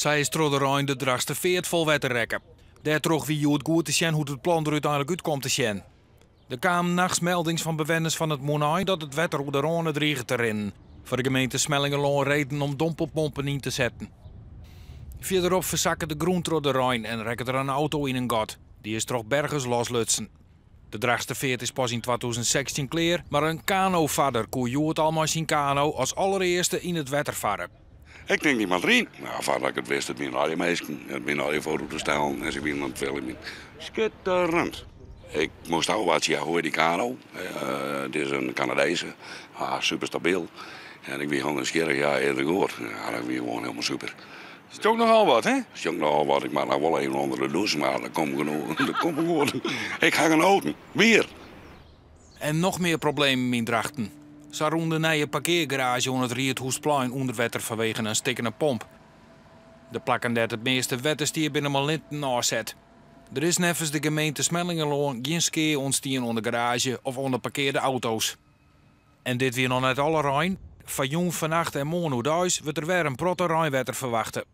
Sa is troch de rein de Drachtsterfeart fol wetter rekke. Dêrtroch wie hjoed goed te sjen hoe't it plan der úteinlik út komt te sjen. Der kamen nachts meldings fan bewenners fan it Mûnein dat it wetter oer de râne drige te rinnen. Foar de gemeente Smellingerlân reden om dompelpompen yn te setten. Fierderop fersakke de grûn troch de rein en rekke der in auto yn in gat. Dy is troch bergers loslutsen. De Drachtsterfeart is pas yn 2016 klear, mar in kanofarder koe hjoed al mei syn kano as allerearste yn it wetter farre. Ik tink dy moat deryn. No, foardat ik it wist, it wiene allegear minsken. It wiene allegear fototastellen en se wiene oan it filmjen. Skitterend. Ik moast ôfwachtsje, ja, hoe is dy kano? It is in Kanadese, ah, super stabyl. En ik wie gewoan nijsgjirrich, ja, is it goed? Ja, dat wie gewoan hielendal super. Stjonkt nochal wat, hè? Stjonkt nochal wat. Ik moat noch wol even ûnder de dûs, mar dat komt genoeg. Dat komt goed. Ik ha genoten. Wier. En noch mear problemen yn Drachten. Sa rûn de nije parkeargaraazje oan it Riedhûsplein ûnder wetter fanwegen in stikkene pomp. De plakken dêr't it measte wetter stie binne mei linten ôfset. Der is neffens de gemeente Smellingerlân gjin skea ûntstien oan de garaazje of oan de parkearde auto's. En dit wie noch net alle rein. Foar jûn, fannacht en moarn oerdeis wurdt der wer in protte reinwetter ferwachte.